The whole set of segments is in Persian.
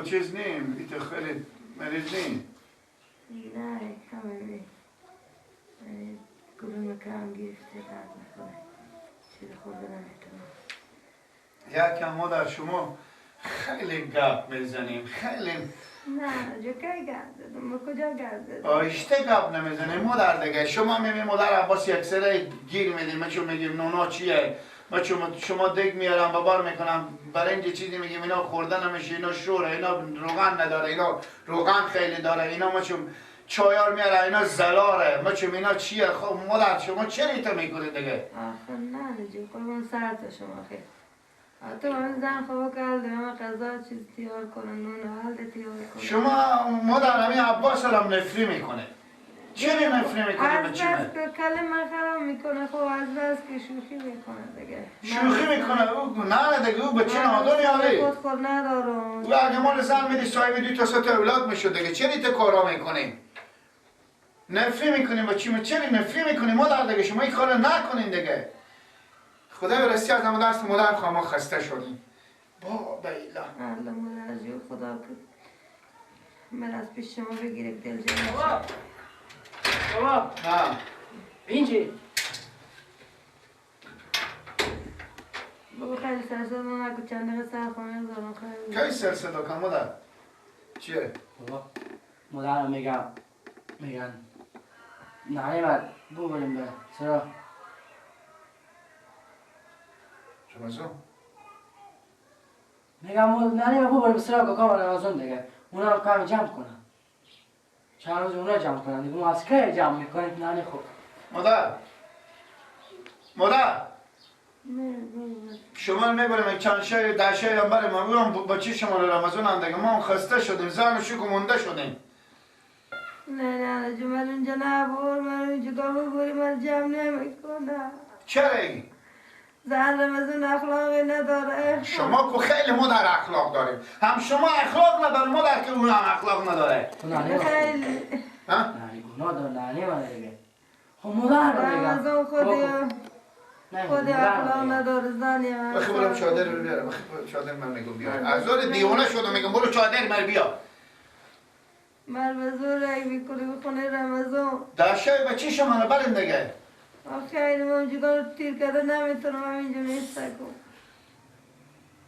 چیز نیم، ایت خیلی مریض نیم. نه کم نیم. گلوم کم گرفته درد میکنه. چیز خورده نمیتونم. یکم مادر شما خیلی گپ میزنیم، خیلی. نه جو کی گپ زدم؟ ما کجا گپ زدم؟ آهسته گپ نمیزنیم مادر دیگه. شما میمی مادر عباس یک سره گیر میدیم، ما چون میگیم نونا چیه، ما چون شما دیگ میارم و بار میکنم برنج چیزی میگیم اینا خورده نمیشه، اینا شوره، اینا روغن نداره، اینا روغن خیلی داره، اینا ما چون چایار میاره اینا زلاره، ما چون اینا چیه. خب مادر شما چه ریته میکنید دیگه؟ آخه نه جو قربان سر تا شما خیلی. تو من زن خواه کرده، من غذا چیز تیار کنم، نون حال تیار کنم. شما مادر همین عباس هم نفری میکنه. چرا نفری میکنه؟ از بس که کلمه خراب میکنه. خب از بس که شوخی میکنه دیگه. شوخی میکنه او؟ نه دیگه او بچه نادونی آره. خود خود ندارم. او اگه مال زن میدی صاحب دو تا سه تا اولاد میشد دیگه. چرا ایت کارا میکنی؟ نفری میکنیم بچه، چرا نفری میکنی مادر دیگه؟ شما این کارو نکنین دیگه. خدای رسی از همه دست مادر خواهم ما خسته شدیم. بابا ایلا. الله مادر جو خدا که من از پیش شما بگیره دل جمع. بابا. بابا. نه. اینجی. بابا خیلی سر صدا نکن، چند دقیقه سر خونه زارم خیلی. کی سر صدا کن مادر؟ چیه؟ بابا مادرم میگن نه من ببریم به چرا؟ رمضان؟ میگم نه ببریم سرا که کام رمضان دیگه. اونا رو کام جمع کنن. چند روز اونا جمع کنن دیگه. ما از کی جمع میکنیم؟ نه خب. مادر مادر شما میبریم چند شای ده شای هم بریم. ما با چی شما رمضان هم دیگه. ما هم خسته شدیم، زن و شوک مونده شدیم. نه نه جو من اونجا نبر، من اونجا ببری من جمع نمیکنم. چرا؟ زن رمضان اخلاقی نداره. شما که خیلی مادر اخلاق داریم. هم شما اخلاق نداره مادر که اون هم اخلاق نداره. خیلی. ها؟ نه گناه داره نه من دیگه. خب مادر رمضان خودی اخلاق نداره زنی من. بخی برم چادر رو بیارم. بخی چادر من میگم بیار. از زور دیوانه شدم میگم برو چادر من بیا. من به زور رای میکنی بخونه رمضان. داشته بچه شما رو بریم دیگه. آخه این من جگار تیر کرده نمیتونم همینجا نیستکم.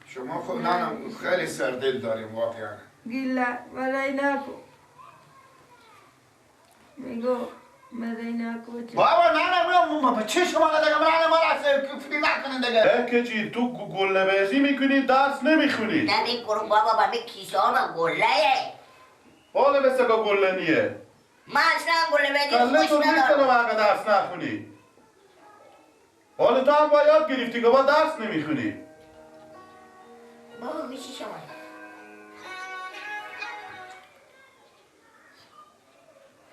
شما خب نه خیلی سردل داریم واقعا. گیله مرای نکن. میگو مرای نکن. بابا نه نه بچه شما دیگه من ما را فری نکنین دیگه. کچی تو گله بازی میکنی درس نمیخونی. نه میکنم بابا با کیسه گله. حالا مثل که گله نیه. من اصلا گله بازی خوش ندارم. کله تو میکنم اگه درس نخونی. حالا تو هم باید گرفتی که با درس نمیخونی. بابا بیشی شما.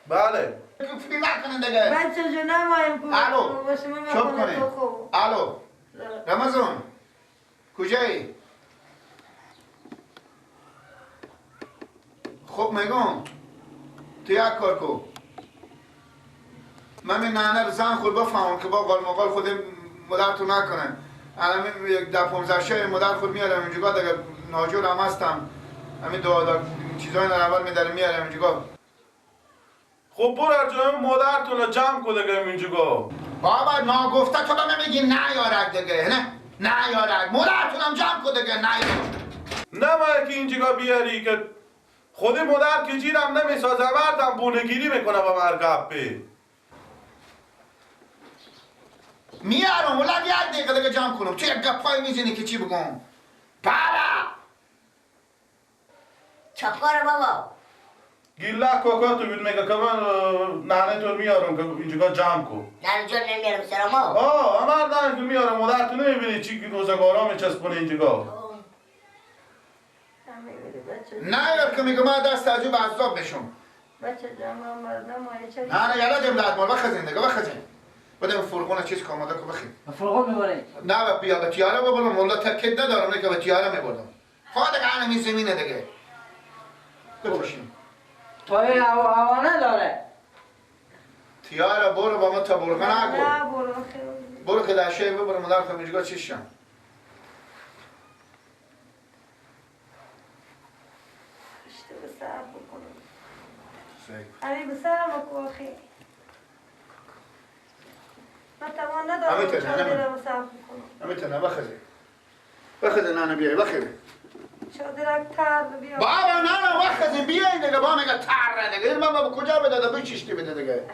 بله. فری نکنین دیگه. بچه جو نمایم. الو. چوب کنین. الو. رمضان. کجایی؟ خب میگم تو یک کار کو. من این ننه رو زن خود بفهمم که با قال مقال خود مادر تو نکنه. الان یک 10-15 شای مادر خود میارم اینجا دیگه. ناجور هم هستم. همین دو چیزای رو اول میدارم میارم اینجا. خب برو جای مادرتون رو جمع کن دیگه اینجا. بابا ناگفته تو به من میگی نه یارک دیگه. نه نه یارک مادرتون هم جمع کن دیگه. نه نه باید که اینجا بیاری که خود مادر که جیرم نمیسازه مردم بونگیری میکنه با مرگبه. میارم ولاد یک دقیقه دیگه جمع کنم. تو یک گپای میزنی که چی بگم؟ بابا چکار بابا؟ گیله کاکا تو بود میگه که من ننه تو میارم که اینجا جمع کن. ننه جان نمیارم سرما. آه من ننه تو میارم مادر تو نمیبینی چی روزگارا میچسبونه اینجا. نه یار که میگم من دست عجوب عذاب بشم. بچه جمع مردم نه نه یالا دم مال بخزین دیگه بخزین. بدم فرقون چیز که آماده کو بخین. فرقون میبری؟ نه بیا به تیاره ببرم والله تکید ندارم نه که به تیاره میبردم. خود دیگه همین زمینه دیگه. بپوشیم. توی هوا نداره. تیاره برو با ما تا برقه نگو. نه برو برو که دشای ببرم مادر خودم اینجا چشم. علی بسرم کوخی. من توان ندارم چادر رو صاف کنم. امیتونه بخزه. بخزه نانه بیای بخزه. چادرک تر بیا. بابا نه بخزه بیای دیگه با میگه تر دیگه. این بابا کجا بده بچشتی بده دیگه.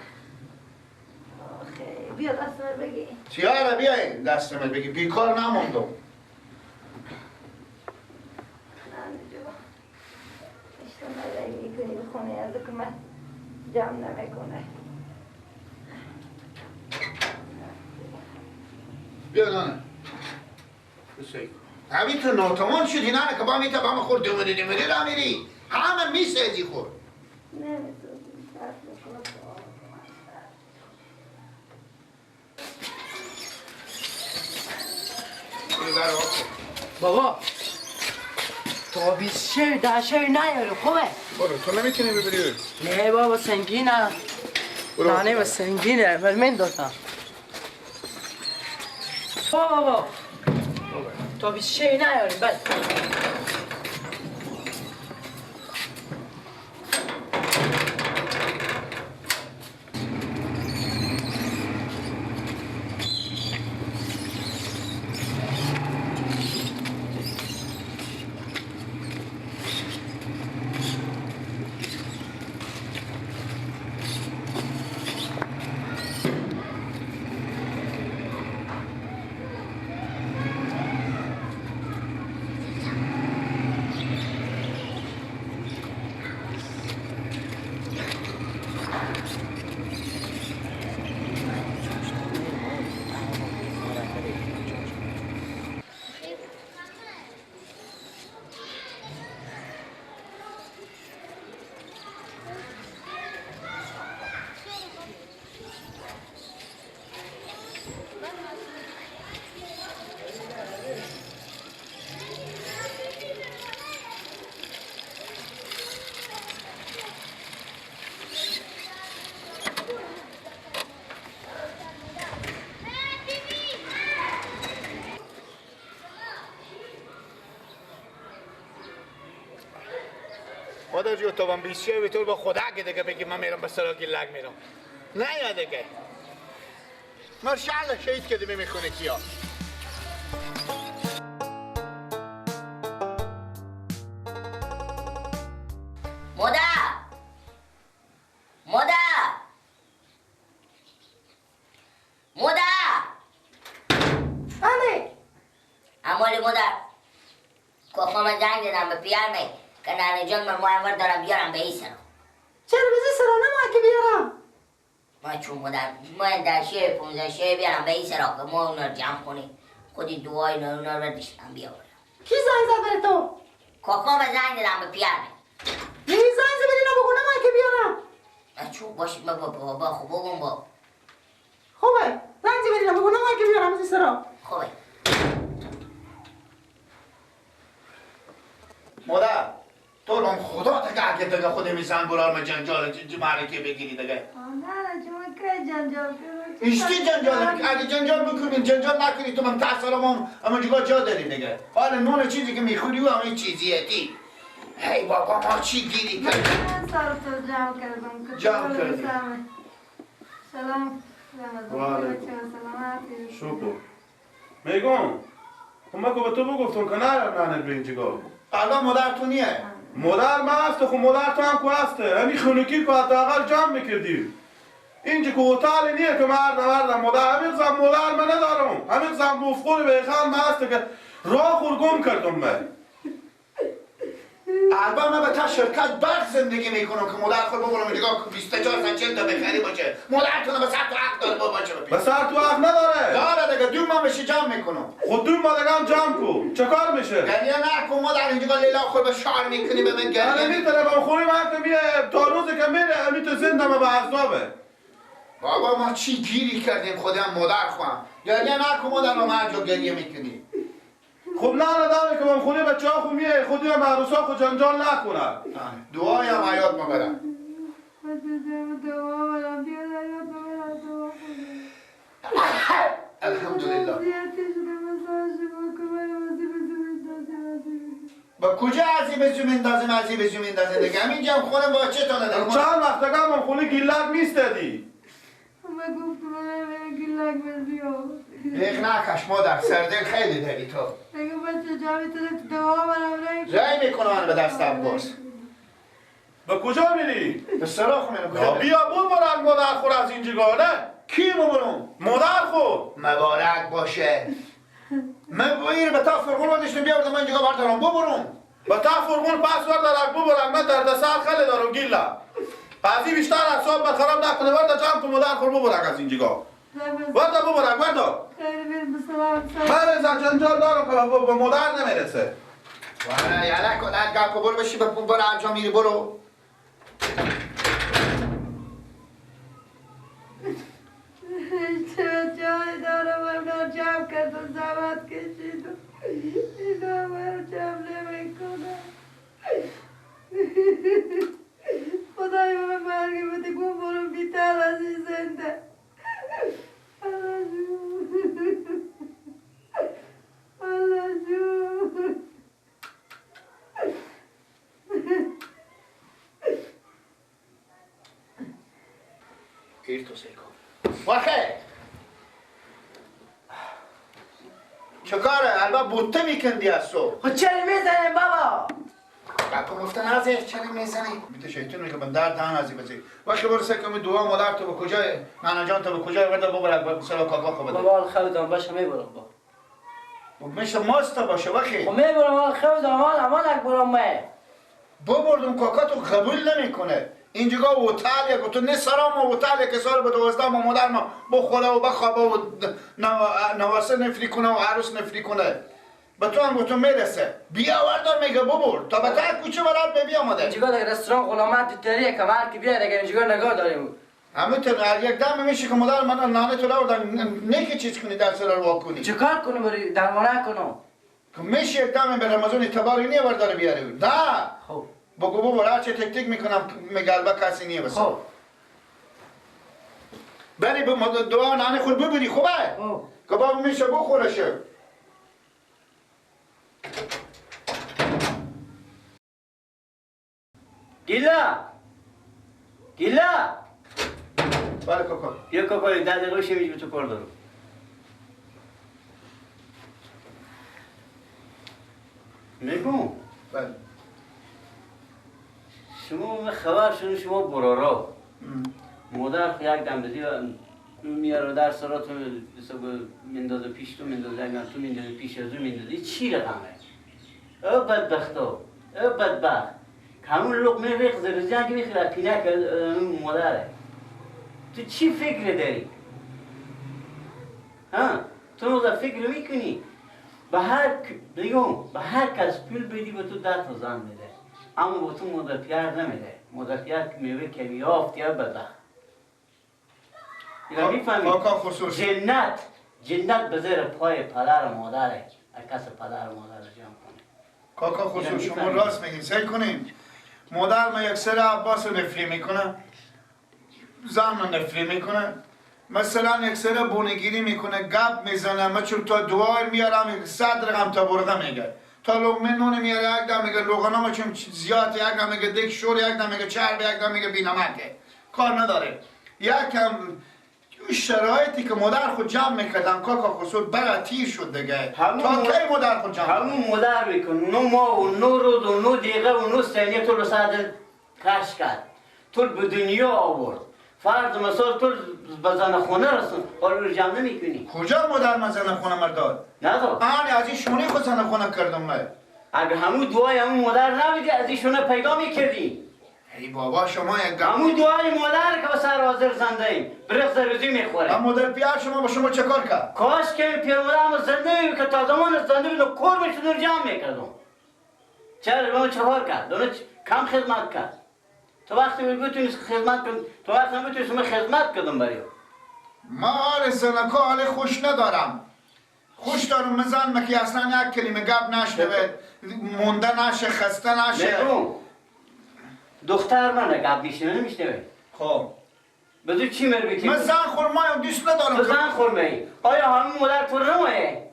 آخه بیا دست من بگی. چیاره بیای دست من بگی بیکار نموندم. میکنی بخونه از که من جمع نمیکنه. بیا نانه بسیار همین تو ناتوان شدی نانه که با میتا با من خورد دومده دومده را میری همه میسازی خورد نمیسازی بابا تا 20 10 نیاری خوبه؟ برو تو نمیتونی ببری. نه بابا سنگینه. نه نه سنگینه بر من دوتا. بابا تا 20 نیاری بس. مادر جو تو من 20 به تو با خدا که دیگه بگی من میرم به سراغ لگ میرم. نه یا دیگه. ماشاءالله شهید که دیگه میخونه کیا. مادر مادر مادر بله امالی مادر کاکا من زنگ زدم به پیرمه که ننه جان من مایور دارم بیارم به این سرا. چرا بزی سرا نمای که بیارم؟ ما چون مادر ما در شعر 15 شعر بیارم به این سرا که ما اونا رو جمع کنیم خودی دعای اونا رو برداشتم بیاورم. کی زنگ زد بر تو؟ کاکا به زنگ زدم به پیرمه. یه زنگ زد بر اینا بگو نمای که بیارم. من چون باشید ما بابا خوب بگم با. خوبه زنگ زد بر اینا بگو نمای که بیارم از این سرا. خوبه مادر تو رو خدا دیگه اگه دیگه خود میزن بلار من جنجال معرکه بگیری دیگه. نه نه شما که جنجال کنی؟ ایشتی جنجال اگه جنجال بکنی جنجال نکنی تو من تحصیلم همون جگاه جا داریم دیگه. حالا نون چیزی که میخوری و همه چیزیه تی. هی بابا ما چی گیری کردیم؟ من سر تو جمع کردم. جمع کردیم. سلام. سلامتی. شکر. میگم خب من که به تو بگفتم که نرم ننه به اینجا. الان مادر تو نیه. مادر من هست خب مادر تو هم که هسته. همین خنوکی که حداقل جمع میکردی. اینجا که هتل نیه که مردم مادر همین زن مادر من ندارم. همین زن مفخور به خان من هسته که راه خور گم کردم من. الان من به تا شرکت برق زندگی میکنم که مادر خود ببرم نگاه 24 ساعت 40 تا بخری باشه. مادرتون به سر تو حق داره بابا چه به سر تو حق نداره. داره دیگه دو ماه میشه جمع میکنم. خود دو ماه دیگه هم جمع کو. چه کار میشه؟ گریه نکن مادر اینجا لیلا خود به شعر میکنی به من گریه. نمیتونه به خونه من که میره تا روزی که میره همین تو زندم به عذابه. بابا ما چی گیری کردیم خودم مادر خواهم. گریه نکن مادر من جو گریه میکنی. خب نه نداره که من خونه بچه ها خو میه خودی هم عروسا خود جنجال نکنن. دعای هم حیات ما برم. الحمدلله. با کجا عزیب زو میندازیم عزیب زو میندازیم دیگه همینجا هم خونه با چه تانه دیگه. چند وقت دیگه خونه گیلک میستدی. من گفتم من گیلک بیا. ریخ نکش مادر، سردل خیلی داری تو. اگه بچه جامی تو دعا برم رای میکنه من به دست عباس. به کجا میری؟ به سراخ میرم. کجا؟ بیا ببرم مادر خور از اینجا نه؟ کی ببرم؟ مادر خور. مبارک باشه. من بایر به تا فرغون برداشتم بیاوردم من اینجا بردارم ببرم. به تا فرغون پس بردارم ببرم من درد سر خیلی دارم گیلا. قضیه بیشتر اعصاب من خراب نکنه وردا جمع کن مادر خور ببرم از اینجا. وردا ببرم وردا. من از جنجال دارم که به مادر نمیرسه. وای یالا کن گپ برو بشی برو انجام میری برو. چه جای دارم من جمع کردم زحمت کشیدم اینا من جمع نمیکنم. خدای من مرگ بده گم برو بیتر از این زنده. الله جون الله جون. ایرتو سیکو واخه چه کاره؟ البته بوته میکندی از تو. خب چرا میزنیم بابا؟ بابا گفتن از چرا میزنی؟ میته شیطون میگه من در دهن ازی بزی. واخه برو سکم دعا مادر تو به کجای؟ نانا جان تو به کجای ورده ببر سر کاکا خو بده. بابا خودم باشه میبرم با. میشه ماست باشه واخه. خب میبرم خودم امان اکبرم من. ببردم کاکا تو قبول نمیکنه. اینجا هتل یک تو نه سلام هتل که سال به 12 ما مادر ما بخوره و بخوابه و نواسه نفری کنه و عروس نفری کنه. به تو هم گفتم میرسه. بیا وردار میگه ببر تا به ته کوچه برات به بیا آمده. اینجا دیگه رستوران غلامت دیگه کمر که بیا دیگه اینجا نگاه داریم. همون تو یک دم میشه که مادر من نانه تو آوردن نه که چیز کنی دست رو وا کنی. چیکار کنم بری درمانه کنم؟ که میشه یک دم به رمضان اعتباری نی وردار بیاره. نه. خب بگو بابا هرچه تک تک میکنم میگلبه کسی نیه بسه. خب بری به دعا نانه خود ببری خوبه؟ که بابا میشه بخورشه. گیلا گیلا بله کاکا. بیا کاکا 10 دقیقه شمیج به تو کار دارم. میگم بله شما خبر شنو شما برارا مادر یک دم بدی میاره در سراتون مندازه پیش تو مندازه یک دم تو مندازه پیش از او مندازه چی رقمه؟ او بدبختا او بدبخت همون لقمه ریخ زرزیان که میخوره پینک اون مادره. تو چی فکر داری؟ ها تو موقع فکر میکنی به هر بگم به هر کس پول بدی به تو 10 تا زن میده اما با تو مادر پیار نمیده. مادر پیار که میوه کمی یافت یا بدبخت. اینا میفهمی؟ جنت جنت به زیر پای پدر و مادره. کس پدر و مادر رو جمع کنه. کاکا خصوص شما راست میگین. سعی کنیم مادر ما یک سر عباس رو نفری میکنه، زن رو نفری میکنه، مثلا یک سر بونگیری میکنه، گپ میزنه، من چون تا دعا میارم 100 رقم تا برده میگه، تا لقمه نون میاره یک دم میگه لغنا چون زیاد، یک دم میگه دک شور، یک دم میگه چرب، یک دم میگه بینمکه. کار نداره. یکم شرایطی که مادر خود جمع میکردم کاکا خسرو برا تیر شد دیگه. تا کی مادر خود جمع؟ همون مادر میکن 9 ماه و 9 روز و 9 دقیقه و 9 ثانیه تو رو سر کش کرد، تو به دنیا آورد. فرض مثال تو به زن خونه رسون، حالا رو جمع نمیکنی. کجا مادر من زن خونه مرداد؟ نداد. آره از این شونه خود زن خونه کردم من. اگه همون دعای همون مادر نبودی از این شونه پیدا میکردی. ای بابا شما یک همون دعای مادر که به سر حاضر زنده ایم برق زروزی میخوره. مادر پیار شما با شما چه کار کرد؟ کاش که پیر مادر زنده ایم که تا زمان زنده بودم کور میشد رو جمع میکردم. چرا به ما چه کار کرد؟ دونه کم خدمت کرد. تو وقتی بتونی خدمت کن، تو وقتی بتونی من خدمت کردم برای ما. آره زنکا حال خوش ندارم. خوش دارم من زن که اصلا یک کلمه گپ نشنوه، مونده نشه، خسته نشه. دختر من گپ میشنوه نمیشنوه. خب به تو چی مربوطی؟ من زن خورمایم دوست ندارم. تو زن خورمایی؟ آیا همون مادر تو نمایه؟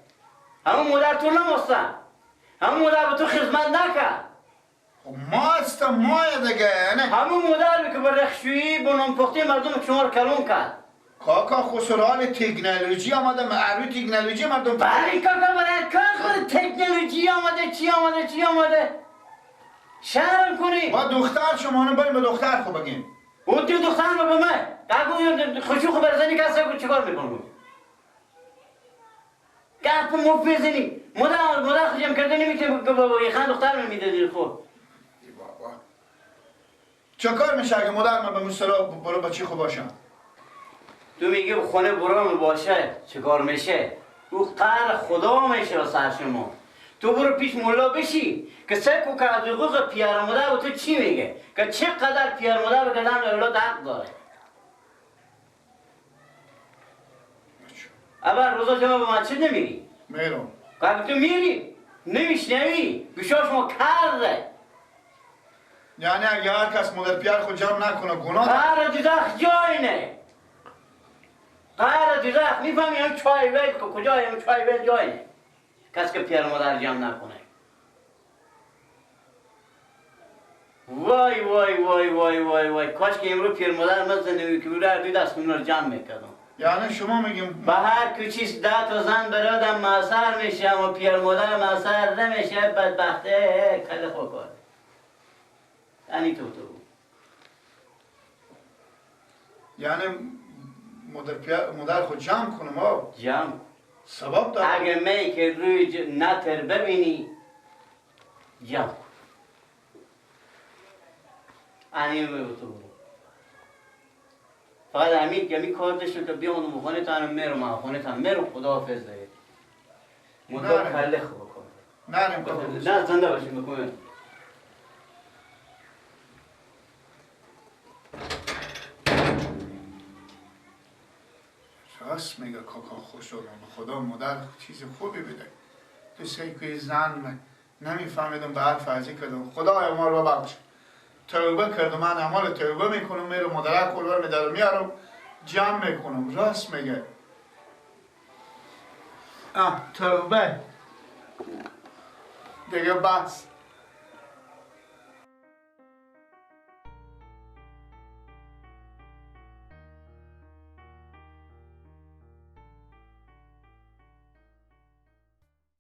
همون مادر تو نماستن؟ همون مادر به تو خدمت نکرد؟ ما هستم ما دیگه. همون مادر که با رخشویی با نان پخته مردم شما رو کلون کرد. کاکا خسران تکنولوژی آمده، عروی تکنولوژی مردم. برای کاکا برای کار خود تکنولوژی آمده، چی آمده چی آمده؟ شرم کنی. با دختر شما رو بریم به دختر خو بگیم. اون دیو دختر رو به من. کاکو خوشو خو برزنی کسی کو چیکار میکنم؟ گپ مف بزنی. مادر خو جمع کرده نمیتونه که بابا یه خان دختر من میدادی خو. بابا. چه کار میشه اگه مادر من به مصلا برو بچی خو باشم؟ تو میگی خونه برام باشه چیکار میشه؟ او قهر خدا میشه و سر شما. تو برو پیش ملا بشی که سه کو که از حقوق پیار مادر و تو چی میگه؟ که چقدر پیار مادر به گردن اولاد حق داره. اول روزا شما به مسجد نمیری؟ میرم. که تو میری نمیشنوی گوشا شما کرده. یعنی اگه هر کس مادر پیار خود جمع نکنه گناه قهر دوزخ جای نه. قهر دوزخ میفهمی هم چای ویل که کجای هم چای ویل جای نه. کس که پیار مادر جمع نکنه. وای وای وای وای وای وای کاش که امروز پیر مادر من زندگی که بود دوی دست رو جمع میکردم. یعنی شما میگیم به هر کوچیس 10 تا زن برادم مسر میشه اما پیر مادر مسر نمیشه. بدبخته کل خوکار. یعنی تو یعنی مادر خود جمع کنم ها. جمع سبب داره. اگه می که روی نتر ببینی جمع کن. انی تو برو. فقط همین که می کار داشتم که بیام خونه تا میرم خونه تا میرم خداحافظ دیگه. مدام کله خو بکن. نرم نه زنده باشیم بکنه. راست میگه کاکا خوش شدم به خدا مادر چیز خوبی بده. تو سعی که زن نمیفهمیدم به حرف ازی کردم. خدایا ما رو ببخش. توبه کردم من اعمال توبه میکنم میرم مادر قربان میدارم میارم جمع میکنم. راست میگه. توبه دیگه بس.